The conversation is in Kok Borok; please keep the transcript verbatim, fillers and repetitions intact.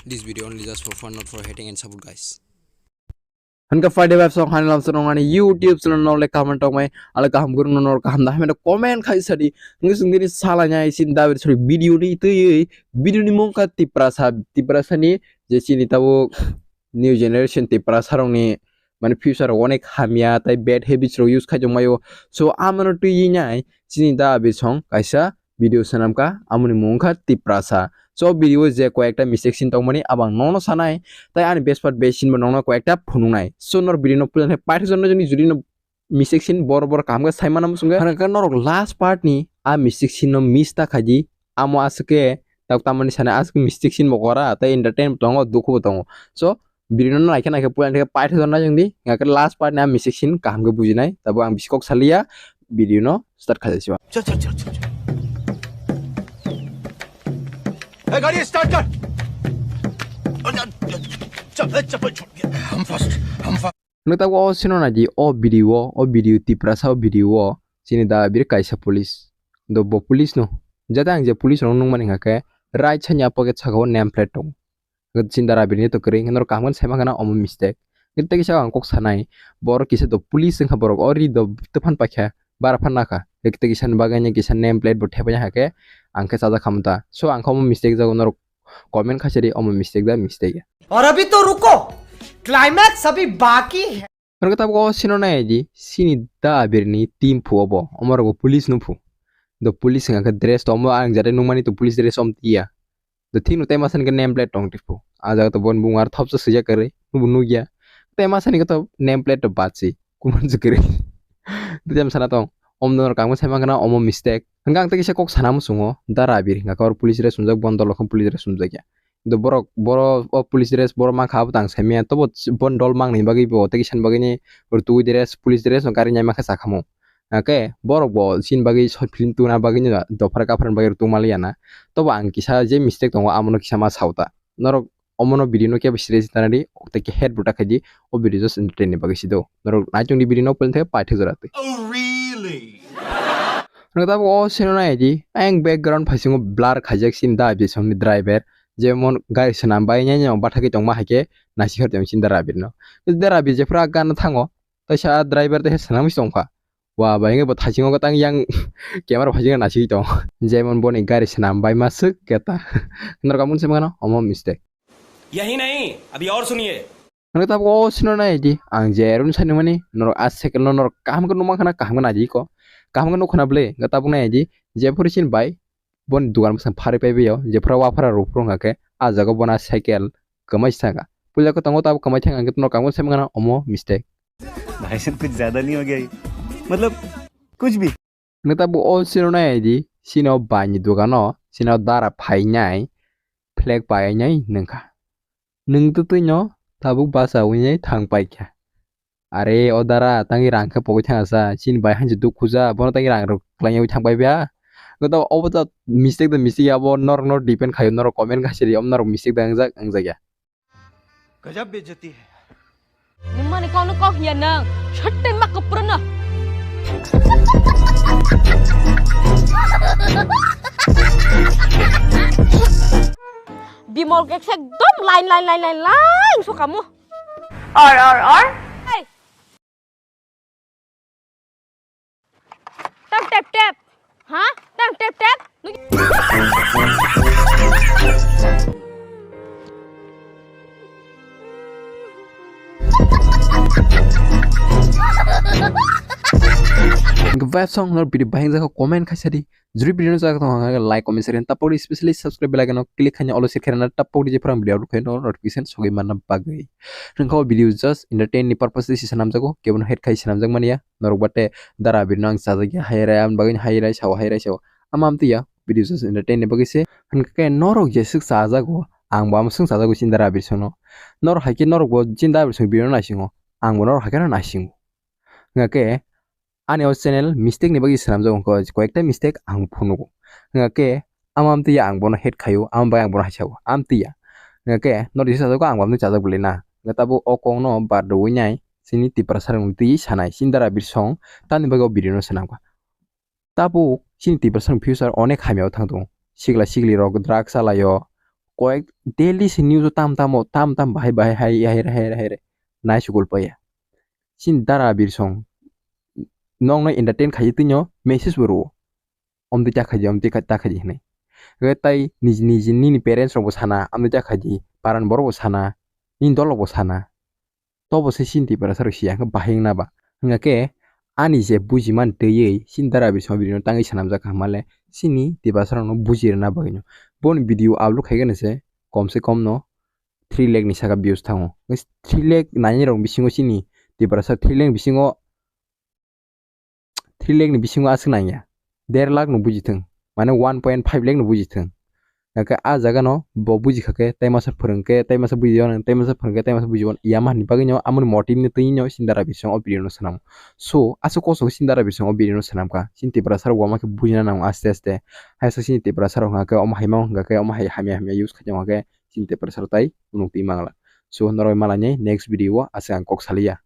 This video only just for fun, not for hating and support, guys. Hwnka Friday Vibes song hani lamsa nong ani YouTube channel nong le comment tong mai, ale kaham guru nong nor kaham da hamena comment khai sadi. Ngi sung dini sala nya isin da bir sori video ni tui, video ni mung kha Tiprasa, Tiprasa ni je chini tabo new generation Tiprasa rong ni mane future onek hamya tai bad habits rok use khai tong maio. So amano tui nai chini da bir song kaisa video swnam kha, amoni mung wngkha Tiprasa. So video o je koi ekta mistake sin tongmani abang nono sanai, tai ani best part best sin bo nono koi ekta phunuknai. So nor video no puila thai paithak jonna joni jodi no mistake sin bor bor kaham khe sai mana muchungo. Hwnka khe norok last part ni a mistake sin no miss ta khaidi, amo aswk khe tak tamani sanai aswk mistake sin bo gora tai entertain bo tongo, dukhu bo tongo. So video no naikhe naikhe puila thai paithak jonna jong di, hwnka khe last part ni a mistake sin kaham khe bujinai. Tabo ang bisi kok saliya, video no start khaijak siwa. चल चल चल चल चल। ए, गाड़ी स्टार्ट कर। चल, ए, चप्पल छूट गया। हम फर्स्ट, हम first. Nwk tabuk o sino naidi o video o, o video Tiprasa o video o chini da bir kaisa police. Do bo police no. Jate ang je police rok nukmani hwnka khe right side ni a pocket saka o name plate tongo. Chini da Rabir ni to kwrwi, norok kaham khe sai mankha na omo mistake. Tei kisa ang kok sanai, borok kisa do police wngkha borok, o ri do tei phan paikha, bara phan nakha. Tei kisa ni bagwi ni kisa name plate bo thepai ya khe, ang khe chajak kha manta. So ang khe omo mistake jago, norok comment khaisadi omo mistake da mistake ya. और अभी तो रुको, क्लाइमैक्स अभी बाकी है। Norok tabuk o sino nai di, sini da Rabir ni team phu obo, omorok bo police no phu. Do police wngkha khe dress to omo ang jate nukmani to police dress om tiya. Do thik no tei masa ni khe name plate tong tipo. A jaga to bon bung ar thopsa swijak kwrwi, nubo nukya. Tei masa ni khe to name plate to batsi, kuman se kwrwi. Tei jam sana tong. Om no kangma sai mankha na omo mistake. Hwnka ang tei kisa kok sana muchungo, da Rabir hwnka khe or police dress sumjak, bon dol rok police dress sumjak ya. Do borok, boro o police dress boro mankha abo tang saimanya, tobo bon dol mangni bagwi bo tei kisa ni bagwi ni rwtugwi dress, police dress no gari nai mankha sakhamu. Hake borok bo chini bagwi short film tuna bagwi no dopha kaphar bagwi rwtwk maliya na. Tobo ang kisa je mistake tongo, amono kisa ma sao ta. Norok omono video no kebo serious tana di, tei khe head buta khai di, o video just entertain ni bagwi si do. Norok naitung di video no pon the paithak jora twi. Oh, really? Norok tabuk o sino nai di, ang background phaisingo blur khaijak sin da je song ni driver, jemon gari swnam bai nai no bathagwi tongma hai khe nasi hor tong sin da Rabir no. Da Rabir jephra gana thango, tei sa driver tei swnam si tongkha. Wa bai hwnke bo thaisingo tang yang camera phaisingo nasigwi tongo. Jemon boni gari swnam bai ma swk keta. Norok amon se mano omo mistake. यही नहीं, अभी और सुनिए। Hwnke tabuk o sino nai di, ang je run sani mani, norok a cycle no norok kaham khe nukma khana, kaham khe naidi ko. Kaham khe nuk khana bwle, hwnke tabuk nai di, je phuru sin bai, boni dugan bwsang pharwi pai bio, je phuru waphara rw phuru hwnka khe, a jaga bona cycle kwmai saka. Puila khe tongo tabuk kwmai thang, hwnke norok kaham khe se mano omo mistake. भाई साहब, कुछ ज्यादा नहीं हो गया ये? मतलब, कुछ भी। Neta bo o sino nai di, sino bai ni dogano, sino dara phainai, flag painai nungkha. Nung tutui no tabuk basa winai thang paikha. Are o dara, tangi rang khe pogwi thang asa, sini bai hanji duk khuja, bono tangi rang rok kwlaiwi thang pai bia. Goto obo to mistake da mistake, abo norok no depend khayo, norok comment kha siri, om norok mistake da wngjak, wngjak ya. गजब बेइज्जती है। Nung mani kok no kok ya nang. Soteng mak kepur no. Bimol kek se ekdom line, line, line, line, line so kamu. Or, or, or. Hey. Tap, tap, tap. Ha? Tap, tap, tap. Vibe song nor video bahing jaka comment khaisa di. Juri video no jaga tong hanga like, comment, share, tapok di specially subscribe bell icon no click khaina all share khaina tapok di je phrang video upload khaina notification sogwi manna bagwi. Hwnkhe o video just entertain ni purpose se sanamjago, kebono hate khai sanamjak mania. Norok bate dara bini no ang chajakya, hai rai, ang bagwi hai rai sao, hai rai sao. Ama amtwi ya, video just entertain ni bagwi se. Hwnkhe norok jeswk chajago, ang bo amswk chajago chini dara bini songno. Norok hai khe norok bo chini dara bini song video no naisingo, ang bo norok hai kheno naisingo. Hwnkhe ani o channel mistake ni bagwi swnamjak wngkha, koyekta mistake ang phunugo. Hwnkhe ama amtwi ya ang bono hate khaio, ama bai ang bono hai sao, amtwi ya. Hwnkhe norok jeswk chajago, ang bo amtwi chajak bwlai na. Hwnkhe tabuk o kokno bar rwui nai, chini Tiprasa rokni twi sanai, chini dara bini song, tamni bagwi o video no swnamkha. Tabuk chini Tiprasa ni future onek hamya o thang tongo. Sikla sikli rok drugs chalaio, koyek daily se news o tam tamo tam tam bahai bahai hai hai hai hai nai sukul paya. Chini dara birsong nokno entertain khaye twino message bo rwo. Omtwi ta khaidi, omtwi ta khaidi hinwi. Hwnkhe tai niji niji nini parents rokbo sana, omtwi ta khaidi, paran borokbo sana, nini dolokbo sana. Tobo se chini Tiprasa rok siya hwnkhe bahai wngna ba. Hwnkhe ani je bujimani twiwi chini dara birsong video no tangwi swnamjak kha hwnmale chini Tiprasa rokno bujirwna bagwino. Boni video upload khaigani se kom se kom no three lakh ni saka views thango. Three lakh nainai rok bisingo chini Tiprasa three lakh bisingo three lakh ni bisingo aswk nangya. Der lakh no bujithwng. Mane one point five lakh no bujithwng. Hwnkhe a jaga no bo bujikha khe, tai masa phwrwng khe, tai masa bujiya, tai masa phwrwng khe, tai masa bujiya. Yama ni bagwi no amoni motive ni twi no chini dara birsong o video no swnam. So, aswk koso chini dara birsong o video no swnam kha. Chini Tiprasa rok wama khe bujina nango aste aste. Hai sa chini Tiprasa rok hwnkha khe omo hai ma wngkha khe omo hai hamya hamya use khaina hwnkha khe chini Tiprasa rok tai unuk twi mangla. So, norok malai ni next video o aswk ang kok saliya.